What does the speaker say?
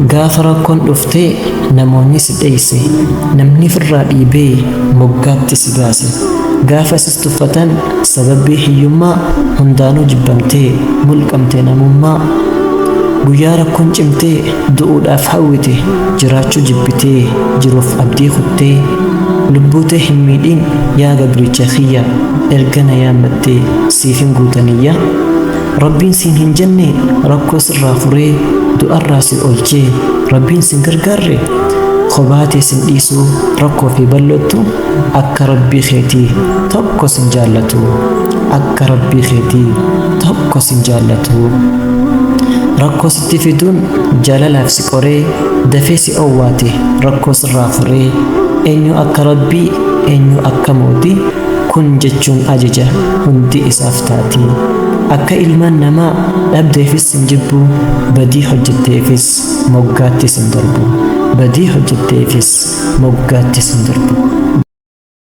Gaafa rakkoon dhuftee namoonni si dheeyse, namni firraa dhiibee moggaatti si baase. Gaafa sis tuffatan sababbii hiyyummaa hundaanuu jibbamtee mulqamte namummaa. Guyyaa rakkoon cimtee du'uudhaaf hawwite, jiraachuu jibbitee jiruuf abdii kuttee. Lubbuu tee hin miidhin yaa gabricha kiyya, erga na yaammattee siifin guuta niyya. Rabbiin siin hin jenne rakkoo sirraa furee du'arraa si oolchee Rabbiin sin gargaarre? Kophaa tee sin dhiisuu rakkoo fi bal'oottu akka Rabbii keetii tokko sin jaallatu. Akka Rabbii keetii tokko sin jaallatu. Rakkoo sitti fiduun jaalalaaf si qoree dafee si owwaate rakkoo sirraa furee eenyu akka Rabbii eenyu akka mootii kun jechuun ajaja hundi isaaf taati. Akka ilmaan namaa dhabdeefis sin jibbu, badii hojjetteefis moggaatti sin darbu. Badii hojjetteefis moggaatti sin darbu.